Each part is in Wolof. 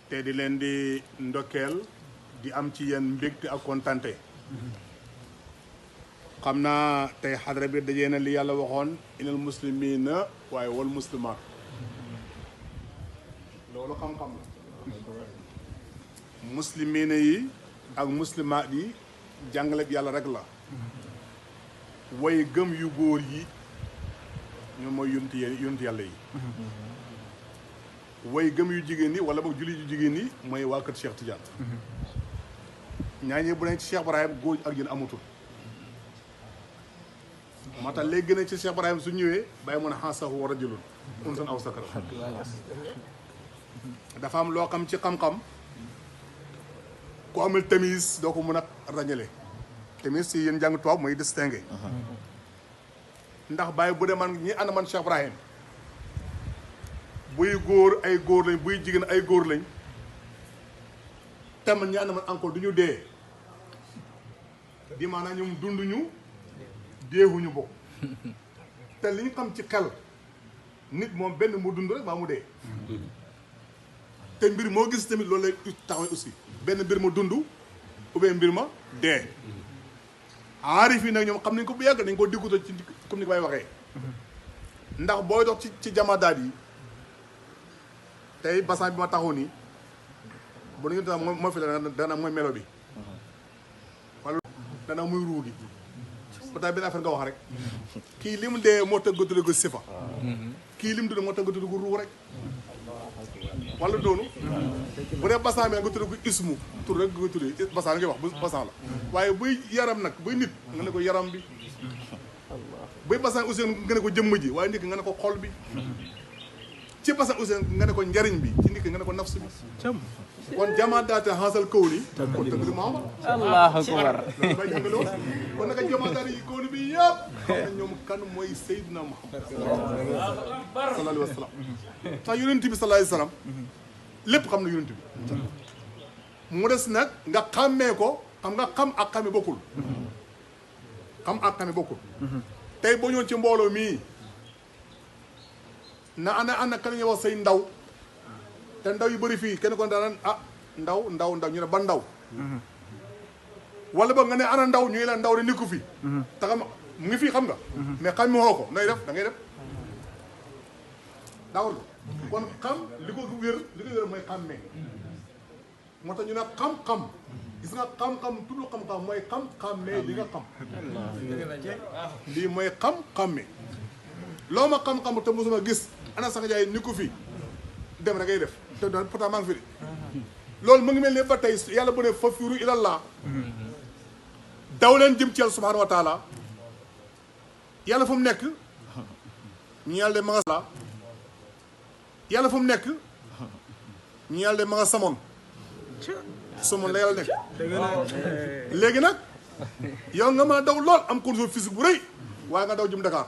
te di leen di ndokkeel di am ci yéen mbégte ak kontante xam naa tey xadra bi dajee na li yàlla waxoon inal muslimina waaye wal muslimaat loolu xam-xam la muslimina yi ak muslimaat yi jàngale bi yàlla rek la way gëm yu góor yi ñoom mooy yonent yàlla yi way gëm yu jigéen ñi wala boog julli yu jigéen ñi mooy waa kër Cheikh Tidiane ñaañee bu ne ci Cheikh Ibrahim góor ak jën amatul moo tax léegi gën a ci Cheikh Ibrahim su ñëwee bàyyi mun a xansahu rajulun unsan aw sakara dafa am loo xam ci xam-xam ku amul tamise doo ko mën a ràññale tamise si yéen jàng tubaab mooy distingué ndax bàyyi bu dee man ñi ànd man Cheikh Ibrahim buy góor ay góor lañ buy jigéen ay góor lañ tamit ñi ànd man encore du ñu dee di maanaam ñoom dunduñu deewuñu bokk te li ñu xam ci xel nit moom benn mu dund rek baa mu dee te mbir moo gis tamit loolu lay taxawee aussi benn mbir ma dund ou bien mbir ma dee aarif yi nag ñoom xam nañ ko bu yàgg dañ ko digguto ci comme ni ko bay waxee ndax booy dox ci jamadaat yi tey basan bi ma taxaw nii bu nañu dana moo fi la dana mooy melo bi wala dana muy ruu gi pourtant benn affaire nga wax rek kii li mu dee moo tax nga tuddee ko sifa kii li mu dund moo tax nga tuddee ko ruu rek wala doonu bu dee basan bi nag nga tuddee ko ismu tur rek nga tuddee basan ngay wax bu basan la waaye buy yaram nag buy nit nga ne ko yaram bi buy basan aussi nga ne ko jëmm ji waaye nit ki nga ne ko xol bi ci basan aussi nga ne ko njariñ bi ci nit ki nga ne ko nafs bi kon jamaa daate xaasal kaw ni kon tëgg li Muhammad allahu akbar bay jàngaloo kon naka jamaa daate yi kaw ni bi yëpp xam na ñoom kan mooy Seydina Muhammad sallallahu alayhi wa sallam sax yonent bi sallallahu alayhi wa sallam lépp xam na yonent bi mu des nag nga xàmmee ko xam nga xam ak xame bokkul xam ak xame bokkul tey boo ñëwoon ci mbooloo mii na ana kan ñuy wax say ndaw te ndaw yu bëri fii kenn ko daan ndaw ñu ne ban ndaw wala ba nga ne ana ndaw ñu la ndaw de nikku fi te xam mu ngi fii xam nga mais xam mi woo ko nooy def da ngay def daawul kon xam li ko wér mooy xàmmee moo tax ñu ne xam-xam gis nga xam-xam tudd xam-xam mooy xam-xammee li nga xam lii mooy xam-xammee loo ma xam-xam te mosuma gis ana sax jaay ni ko fi dem da ngay def te doon pourtant maa ngi fi de loolu mu ngi mel ne ba tey yàlla bu ne fa firu ilallah daw leen jëm ci yàlla subhanahu wa taala yàlla fu mu nekk ñu yàlla de ma nga la yàlla fu mu nekk ñu yàlla de ma nga samoon samoon la yàlla nekk léegi nag yow nga mën a daw lool am condition physique bu rëy waaye nga daw jëm Dakar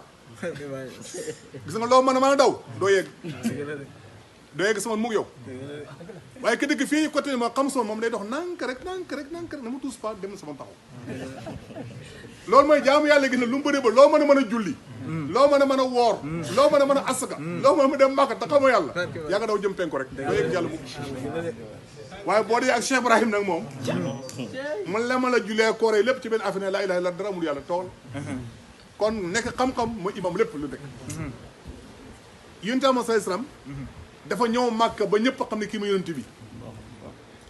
gis nga loo mën a daw doo yegg sama mug yow waaye ki dëkk fii côté ma xam sama moom day dox nank rek na mu tuus pas dem na sama taxaw loolu mooy jaamu yàlla gis na lu mu bëree ba loo mën a julli loo mën a woor loo mën a asaka loo mën a dem Màkka te xamoo yàlla yaa nga daw jëm penku rek doo yegg yàlla mukk waaye boo dee ak Cheikh Ibrahim nag moom man la ma la jullee koor yi lépp ci benn affaire ne laa ilaaha illa dara amul yàlla tool kon nekk xam-xam mooy imam lépp lu nekk yonent am sallallahu alayhi wasallam dafa ñëw Màkka ba ñëpp xam ne kii ma yonent bi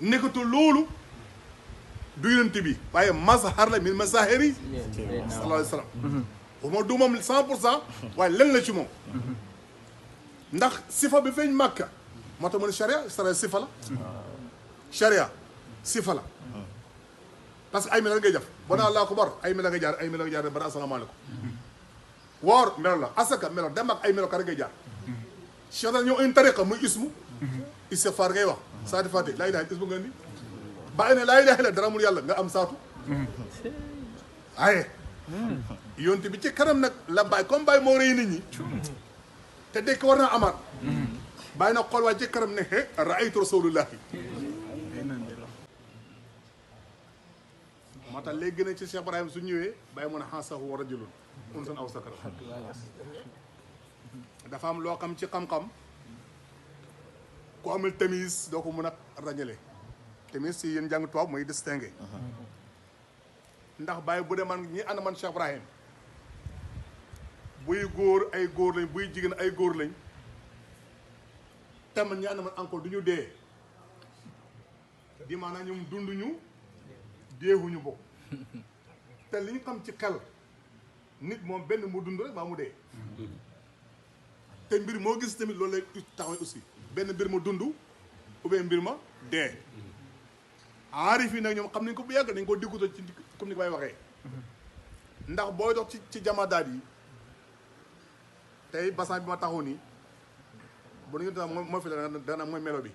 nekkatu loolu du yonent bi waaye mazhar la min mazahiri sallallahu alayhi wasallam waxuma du moom 100% waaye len la ci moom ndax sifa bi feeñ Màkka moo tax mu ne charia sifa la charia sifa la parce que ay melo ngay def boo naa Allahu akbar ay melo ngay jaar bara asalaamaaleykum woor melo la asaka melo dem ak ay melo ka rek ngay jaar cheikh daal ñëw une tariqa muy ismu istighfar ngay wax saati fati laa ilaha ismu nga ni bàyyi ne laa ilaha illa dara amul yàlla nga am saatu aye yonte bi ci kanam nag la bàyyi comme bàyyi moo rëy nit ñi te dekk war naa amaat bàyyi na xool waa ci kanam ne raaytu rasulullahi moo tax léegi gën a ci Cheikh Ibrahim su ñëwee bàyyi mun a xansahu rajulun unsan aw sakara dafa am loo xam ci xam-xam ku amul tamis doo ko mën a ràññale tamis si yéen jàng tubaab mooy distingué ndax Baye bu dee man ñi ànd man Cheikh Ibrahim buy góor ay góor lañ buy jigéen ay góor lañ te man ñi ànd man encore du ñu dee di maanaam ñoom dunduñu deewuñu bokk te li ñu xam ci xel nit moom benn mu dund rek maa mu dee te mbir moo gis tamit loolu lay taxaw aussi benn mbir ma dund ou bien mbir ma dee aarif yi nag ñoom xam nañ ko bu yàgg dañ ko digguto ci comme ni ko may waxee ndax booy dox ci jamadaat yi tey basan bi ma taxaw nii bu ñu moo fi dana mooy melo bi